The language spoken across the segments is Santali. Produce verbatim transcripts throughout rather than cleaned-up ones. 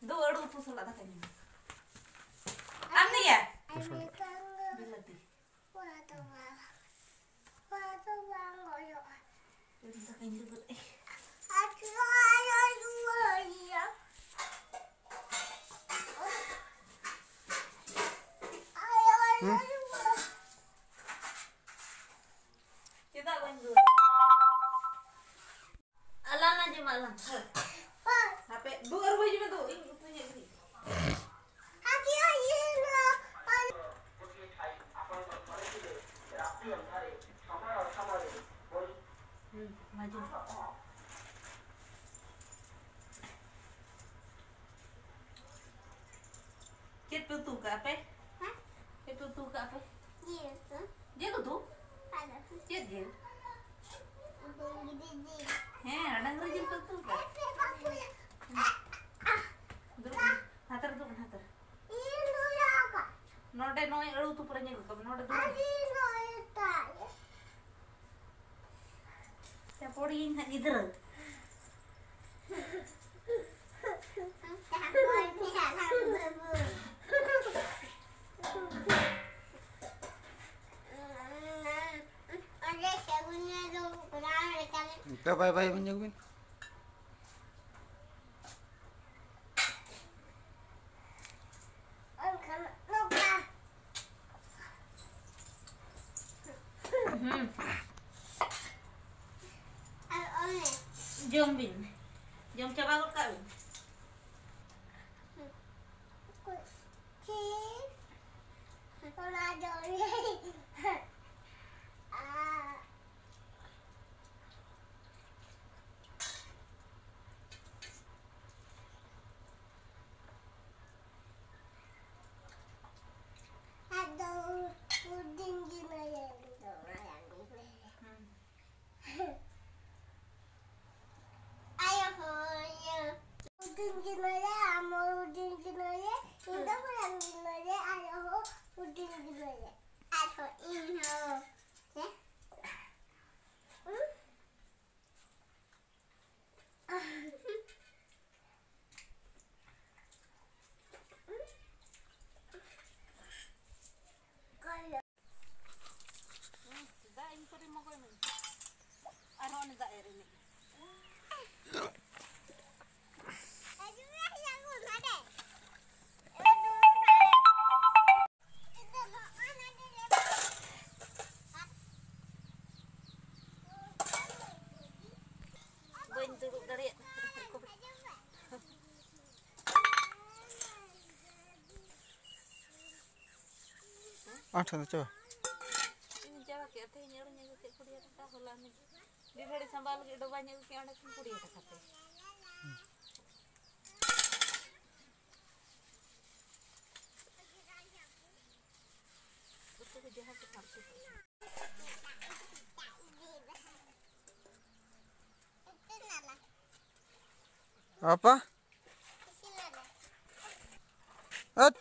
ᱫᱩ ᱟᱹᱲᱩ ᱩᱛᱩ ᱥᱟᱞᱟᱜ ᱫᱟᱠᱟᱧ ᱡᱚᱢᱟ᱾ ᱟᱢ ᱫᱚᱭᱟ? ᱵᱤᱞᱟᱹᱛᱤ᱾ ᱟᱹᱲᱩ ᱫᱟᱠᱟᱧ ᱫᱩᱞ ᱮᱫ᱾ ᱦᱩᱸ᱾ ᱪᱮᱫᱟᱜ ᱵᱟᱹᱧ ᱫᱩᱞ? ᱟᱞᱟᱝ ᱞᱟᱝ ᱡᱚᱢᱟ, ᱟᱞᱟᱝ᱾ ᱦᱟᱯᱮ, ᱫᱩ ᱟᱹᱨᱩᱵ ᱦᱤᱡᱩᱜ ᱢᱮ, ᱫᱩ᱾ ᱤᱧ ᱩᱛᱩᱧ ᱟᱹᱜᱩᱭᱮᱫ᱾ ᱦᱩᱸ, ᱢᱟ ᱡᱚᱢ᱾ ᱪᱮᱫ ᱯᱮ ᱩᱛᱩ ᱠᱟᱜᱼᱟ ᱯᱮ? ᱦᱮᱸ? ᱪᱮᱫ ᱯᱮ ᱩᱛᱩ ᱠᱟᱜᱼᱟ ᱯᱮ? ᱡᱤᱞ ᱩᱛᱩ᱾ ᱡᱤᱞ ᱩᱛᱩ? ᱟᱫᱚ? ᱪᱮᱫ ᱡᱤᱞ? ᱰᱟᱝᱨᱤ ᱡᱤᱞ᱾ ᱦᱮᱸ, ᱰᱟᱝᱨᱤ ᱡᱤᱞ ᱯᱮ ᱩᱛᱩ ᱠᱟᱜᱼᱟ? ᱫᱩᱲᱩᱵ ᱢᱮ᱾ ᱦᱟᱛᱟᱨ ᱫᱩᱲᱩᱵ ᱢᱮ, ᱦᱟᱛᱟᱨ᱾ ᱤᱧ ᱫᱩᱲᱩᱵ ᱟᱠᱟᱱ᱾ ᱱᱚᱰᱮ ᱱᱚᱜᱼᱚᱭ ᱟᱹᱲᱩ ᱩᱛᱩ ᱯᱚᱨᱮᱧ ᱟᱹᱜᱩ ᱠᱟᱜᱼᱟ, ᱱᱚᱰᱮ ᱫᱩᱲᱩᱵ ᱢᱮ᱾ ᱟᱹᱰᱤ ᱱᱚᱰᱮ ᱛᱟᱭ᱾ ᱪᱟᱯᱚᱲᱤᱭᱟᱹᱧ ᱦᱟᱸᱜ ᱜᱤᱫᱽᱨᱟᱹ᱾ ᱱᱤᱛᱚᱜ ᱵᱟᱭ ᱵᱟᱭ ᱵᱚᱱ ᱧᱮᱞ ᱵᱤᱱ᱾ ᱦᱩᱸ᱾ ᱡᱚᱢ ᱵᱤᱱ, ᱡᱚᱢ ᱪᱟᱵᱟ ᱜᱚᱫ ᱠᱟᱜ ᱵᱤᱱ᱾ ᱚᱱᱟ ᱡᱚᱢ ᱞᱟᱹᱜᱤᱫ᱾ ᱟᱫᱚ ᱦᱩᱰᱤᱧ ᱜᱮ ᱢᱮᱱᱟᱭᱟ, ᱤᱧ ᱫᱚ ᱢᱟᱨᱟᱝ ᱜᱮ ᱢᱮᱱᱟᱭᱟ᱾ ᱦᱩᱸ᱾ ᱟᱭᱳ ᱦᱚᱸ ᱤᱭᱟᱹ ᱦᱩᱰᱤᱧ ᱜᱮ ᱢᱮᱱᱟᱭᱟ, ᱟᱢ ᱦᱚᱸ ᱦᱩᱰᱤᱧ ᱜᱮ ᱢᱮᱱᱟᱭᱟ, ᱤᱧ ᱫᱚ ᱢᱟᱨᱟᱝ ᱜᱮ ᱢᱮᱱᱟᱭᱟ, ᱟᱭᱳ ᱦᱚᱸ ᱦᱩᱰᱤᱧ ᱜᱮ ᱢᱮᱱᱟᱭᱟ᱾ ᱟᱨᱦᱚᱸ ᱵᱟᱹᱧ ᱫᱩᱲᱩᱵ ᱫᱟᱲᱮᱭᱟᱜ ᱠᱟᱱᱟ᱾ ᱟᱴ ᱴᱷᱮᱱ ᱫᱚ ᱪᱟᱵᱟ᱾ ᱤᱧ ᱪᱟᱵᱟ ᱠᱮᱫᱼᱟ, ᱛᱮᱦᱮᱧ ᱟᱹᱲᱩᱧ ᱟᱹᱜᱩ ᱠᱮᱫ ᱠᱩᱲᱤ ᱦᱟᱡᱟᱨ ᱴᱟᱠᱟ, ᱦᱚᱞᱟ ᱢᱤᱫ ᱰᱤ ᱜᱷᱟᱹᱲᱤ ᱥᱟᱢᱵᱟᱣ ᱞᱟᱹᱜᱤᱫ ᱰᱚᱵᱟᱧ ᱟᱹᱜᱩ ᱠᱮᱫᱼᱟ, ᱚᱸᱰᱮ ᱠᱷᱚᱱ ᱠᱩᱲᱤ ᱦᱟᱡᱟᱨ ᱴᱟᱠᱟ ᱛᱮ᱾ ᱩᱛᱩ ᱠᱚ ᱡᱟᱦᱟᱸ ᱠᱚ ᱥᱟᱵ ᱠᱚ᱾ ᱟᱯᱟ? ᱟᱪ᱾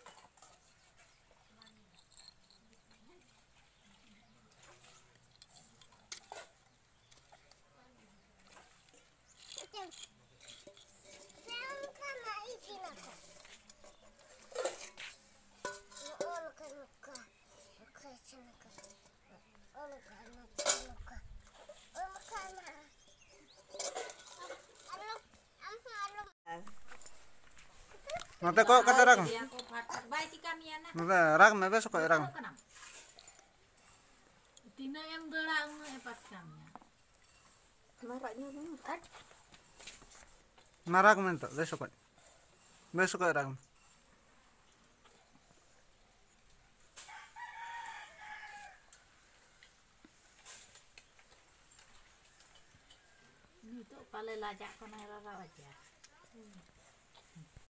ᱱᱚᱛᱮ ᱠᱚᱭᱚᱜ ᱠᱟᱛᱮ ᱨᱟᱜᱽ ᱢᱮ᱾ ᱵᱟᱭ ᱪᱤᱠᱟ ᱢᱮᱭᱟ ᱱᱟ᱾ ᱱᱚᱛᱮ ᱨᱟᱜᱽ ᱢᱮ, ᱵᱮᱥ ᱚᱠᱚᱡ ᱨᱟᱜᱽ ᱢᱮ᱾ ᱛᱤᱱᱟᱹᱜ ᱮᱢ ᱫᱟᱹᱲᱟ, ᱩᱱᱟᱹᱜ ᱮ ᱯᱟᱥᱠᱟ ᱢᱮᱭᱟ᱾ ᱢᱟ ᱨᱟᱜ ᱧᱚᱜ ᱢᱮ᱾ ᱢᱟ ᱨᱟᱜᱽ ᱢᱮ ᱱᱤᱛᱚᱜ, ᱵᱮᱥ ᱚᱠᱚᱡ, ᱵᱮᱥ ᱚᱠᱚᱡ ᱨᱟᱜᱽ ᱢᱮ᱾ ᱱᱤᱛᱚᱜ ᱯᱟᱞᱮ ᱞᱟᱡᱟᱜ ᱠᱟᱱᱟᱭ ᱨᱟᱨᱟ ᱵᱟᱡᱟ᱾